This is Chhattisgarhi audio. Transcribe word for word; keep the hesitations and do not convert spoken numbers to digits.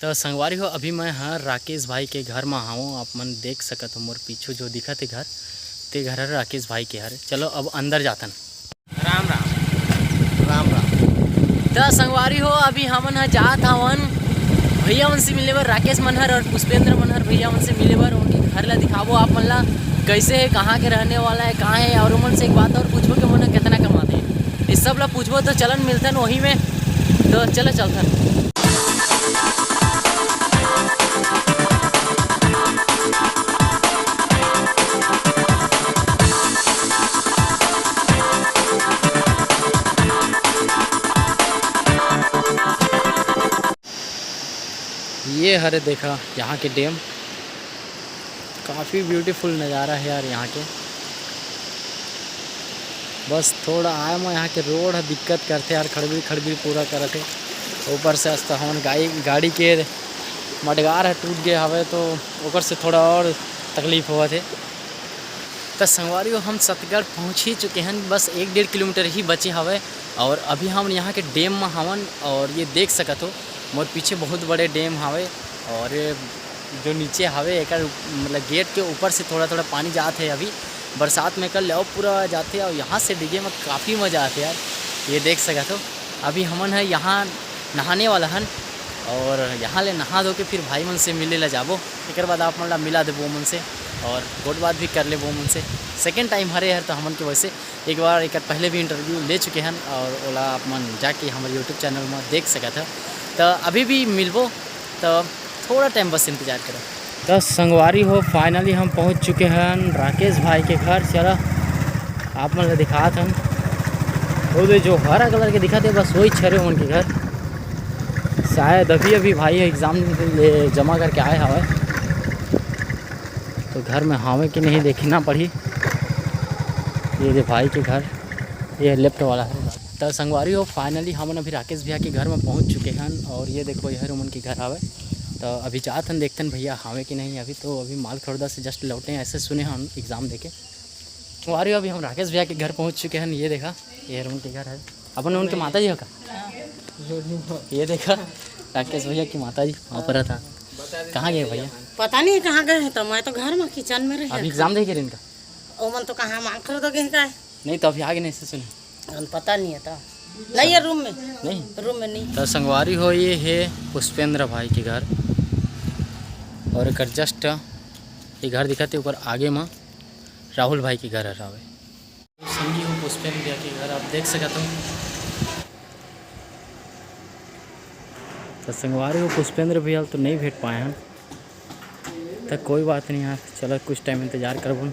त संगवारी हो, अभी मैं ह राकेश भाई के घर म हावों। आप मन देख सकत हो मोर पीछू जो दिखत हे घर, ते घर हर राकेश भाई के हर। चलो अब अंदर जाथन। राम राम। राम राम। त संगवारी हो, अभी हमन ह जात हवन भैया मन से मिले बर, राकेश मन हर और पुष्पेंद्र मन हर भैया मन से मिले बर। उनके घर ला दिखाबो आप मन ला, कैसे है, कहाँ के रहने वाला है, कहाँ है, और उमन से एक बात और पूछबो कि उमन ह कितना कमाते हैं, ये सब ला पूछबो। तो चलन मिलथन वही में, तो चलो चलथन। ये हरे देखा यहाँ के डैम, काफ़ी ब्यूटीफुल नज़ारा है यार यहाँ के। बस थोड़ा आए म यहाँ के रोड ह दिक्कत करथे यार, खड़बड़ी खड़बड़ी पूरा करत हे। ऊपर से अस्त हमन गाड़ी गाड़ी के मडगार ह टूट गए हवे, तो ओकर से थोड़ा और तकलीफ होवत हे। त संगवारी हो, हम सतगढ़ पहुँच ही चुके हैं, बस एक डेढ़ किलोमीटर ही बचे हवे। और अभी हम यहाँ के डैम म हवन और ये देख सकत हो मोर पीछे बहुत बड़े डैम हवे। और जो नीचे हवे एकर मतलब गेट के ऊपर से थोड़ा थोड़ा पानी जात है अभी बरसात में, कर ले पूरा जाते। और यहाँ से डिगे में काफ़ी मज़ा आते यार, ये देख सकत हो। अभी हमन है यहाँ नहाने वाला हन और यहाँ ले नहा धो के फिर भाई मन से मिले ला जाबो, एक बाद आप मन ला मिला देबो मन से और गोठ बात भी कर लेबो मन से। सेकेंड टाइम हरे हर तो हमन के वैसे एक बार एक पहले भी इंटरव्यू ले चुके हैं और ओला आप मन जाके हमारे यूट्यूब चैनल में देख सकत है। तो अभी भी मिलबो, तो थोड़ा टाइम बस इंतजार करो। तो संगवारी हो, फाइनली हम पहुंच चुके हैं राकेश भाई के घर। चला आप मन ला दिखात हन, वो दे जो हरा कलर के दिखत है, बस वही छरे उनके घर। शायद अभी अभी भाई एग्जाम ले जमा करके आए हवे, तो घर में हावे कि नहीं देखना पड़ी। ये दे भाई के घर, ये लेफ्ट वाला है। तो संगवारी हो, फाइनली हमन अभी राकेश भैया के घर में पहुंच चुके हैं और ये देखो यह उमन के घर आवे। तो अभी जात हन देखते हैं भैया हावे कि नहीं। अभी तो अभी माल खरीदा से जस्ट लौटे हैं, ऐसे सुने हम एग्जाम देके। संगवारी हो, अभी हम राकेश भैया के घर पहुंच चुके हैं। ये देखा, ये उमन के घर है। अपन उनके माता जी हो का? ये देखा राकेश भैया की माता जी वहाँ पर था। कहाँ गए भैया? पता नहीं कहाँ गए हैं, तो मैं तो घर में किचन में रहे। अभी एग्जाम देके रहे इनका? ओमन तो कहाँ माल खरीदा गए का? नहीं तो अभी आगे नहीं से सुने। हम पता नहीं है तो। नहीं है रूम में। नहीं? रूम में नहीं। तो संगवारी हो, ये है पुष्पेंद्र भाई के घर और एकर जस्ट ये घर दिखत है ओकर आगे में राहुल भाई के घर हर हवे। संगी हो पुष्पेंद्र भैया के घर आप देख सकत हो। तो संगवारी हो पुष्पेंद्र भैया तो नहीं भेंट पाए हैं, तो कोई बात नहीं यार, चलो कुछ टाइम इंतजार करबो।